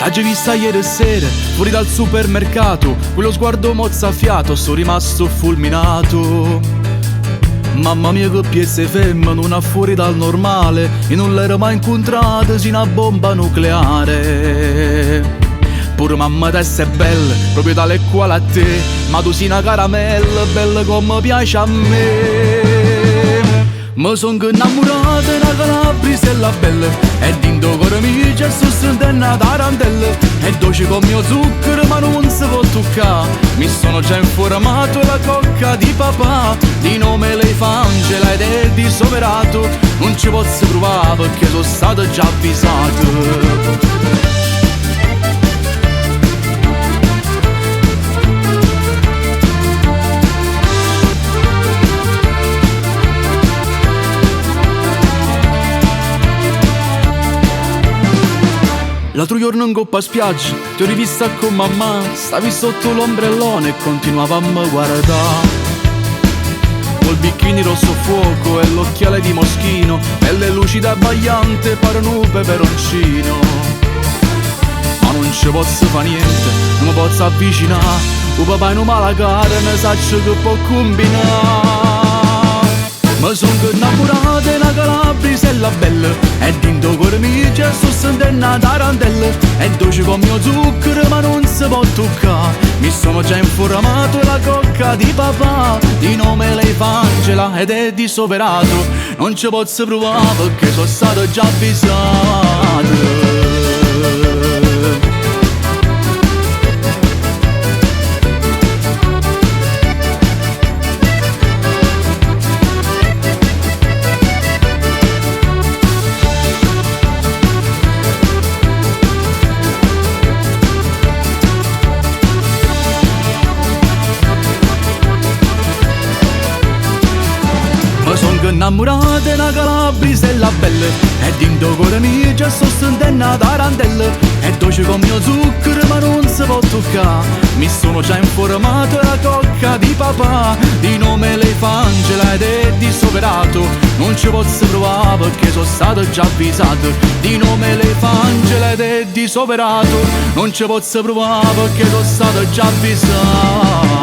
T'aggio vista ieri sera, fuori dal supermercato, quello sguardo mozzafiato, sono rimasto fulminato. Mamma mia che piezza 'e femmena, una fuori dal normale, e non l'ero mai incontrata, sei una bomba nucleare. Pure mamma testa è bella, proprio tale e quale a te, ma tu sei una caramella, bella come piace a me. Mi sono innamorato di una calabrisella bella, e dentro cuore mio c'è sto una tarantella, è dolce come lo zucchero ma non si può toccare. Mi sono già informato la cocca di papà, di nome lei fa Angela ed è di Soverato, non ci posso provare perché sono stato già avvisato. L'altro giorno in coppa spiaggia, ti ho rivista con mamma, stavi sotto l'ombrellone e continuavamo a guardare. Col bikini rosso fuoco e l'occhiale di moschino, pelle lucida e abbagliante, pare un peperoncino. Ma non ci posso fare niente, non mi posso avvicinare, o papà è un malacarne, saccio che può combinare. Mi sono innamorato di una calabrisella bella, e dentro cuore mio c'è sto sentendo una tarantella, è dolce come lo zucchero ma non si può toccare. Mi sono già informato la cocca di papà, di nome lei fa Angela ed è di Soverato, non ci posso provare perché sono stato già avvisato. Mi sono innamorato di una calabrisella bella, e dentro cuore mio già sto sentendo una tarantella, è dolce come lo zucchero ma non si può toccare. Mi sono già informato la cocca di papà, di nome lei fa Angela ed è di Soverato, non ci posso provare perché sono stato già avvisato. Di nome lei fa Angela ed è di Soverato, non ci posso provare perché sono stato già avvisato.